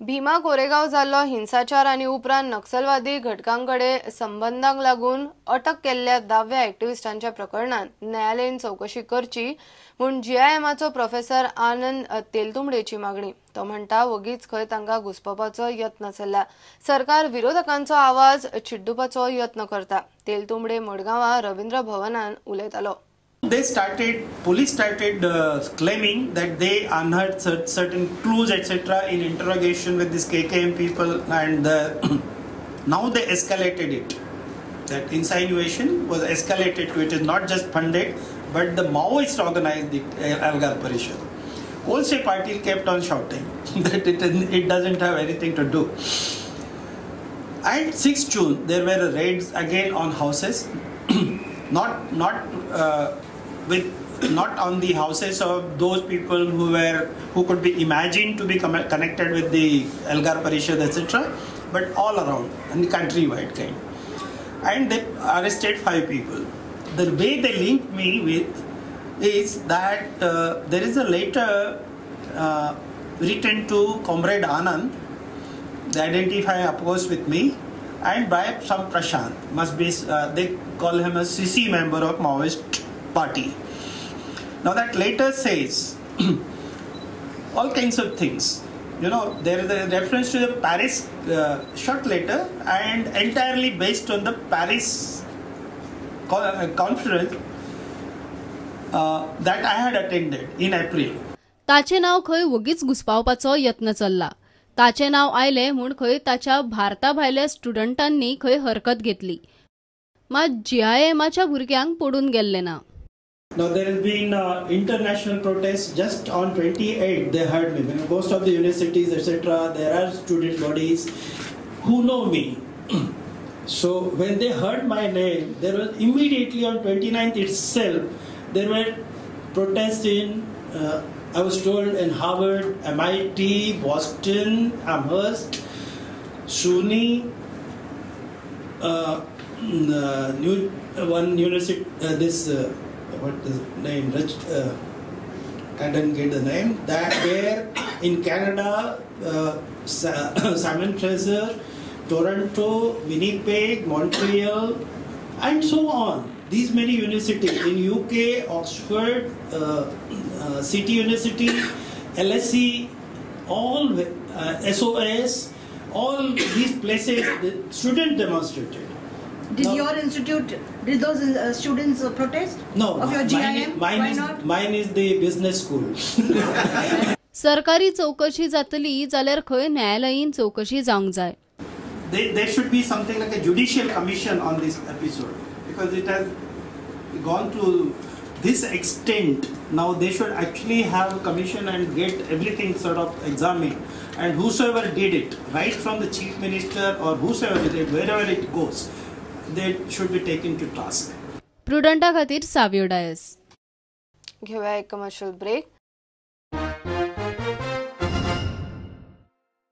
भीमा कोरेगांव जाल्लो हिंसाचार आनी उपरांत नक्षलवादी घटकांकडे संबंदांक लागून अटक केल्ल्या 10व्या एक्टिविस्टांच्या प्रकरणात न्यायालयीन चौकशी करची म्हूण जीआयएमाचो प्रोफेसर आनंद तेलतुंबडेची मागणी. तो म्हणटा वगीच खंय तांकां घुसपपाचो यत्न चल्ला, सरकार विरोधकांचो आवाज चिड्डुपाचो यत्न करता. तेलतुंबडे मडगांवां रवींद्र भवनान उलयतालो. They started, police started claiming that they unearthed certain clues, etc. in interrogation with this KKM people, and now they escalated it. That insinuation was escalated to it is not just funded, but the Maoists organized the Elgar Parishad. Kolse Patil kept on shouting that it doesn't have anything to do. And 6 June, there were raids again on houses. Not on the houses of those people who could be imagined to be connected with the Elgar Parishad, etc., but all around and countrywide kind. And they arrested 5 people. The way they linked me with is that there is a letter written to Comrade Anand. They identify, of course, with me, and by some Prashant, must be, they call him a CC member of Maoist party. Now that letter says all kinds of things. You know, there is a reference to the Paris short letter, and entirely based on the Paris conference that I had attended in April. ताचे नाव खंय वगीच घुसपावपाचो यत्न चल्ला. ताचें नाव आयलें म्हूण खंय ताच्या भारता भायल्या स्टुडंटांनी खंय हरकत घेतली, मात जीआयएमाच्या भुरग्यांक पडून गेल्लें ना. Now there has been international protests. Just on 28 they heard me. Most of the universities, etc., there are student bodies who know me. So when they heard my name, there was immediately on 29th itself, there were protests in, I was told, in Harvard, MIT, Boston, Amherst, SUNY, new one university, this, what is the name, I didn't get the name, that there in Canada, Simon Fraser, Toronto, Winnipeg, Montreal, and so on. These many universities in UK, Oxford, City University, LSE, all SOS, all these places, the student demonstrated. Did now, your institute, did those students protest? No. Of your GIM? Mine, Why not? Mine is the business school. सरकारी चौकशी जातली जाल्यार खंय न्यायालयीन चौकशी जावंक जाय. There should be something like a judicial commission on this episode, because it has gone to this extent. Now they should actually have a commission and get everything sort of examined, and whosoever did it, right from the chief minister or whosoever did it, wherever it goes, they should be taken to task. प्रुडंटा खातीर सावियो डायस. घेऊया एक commercial break.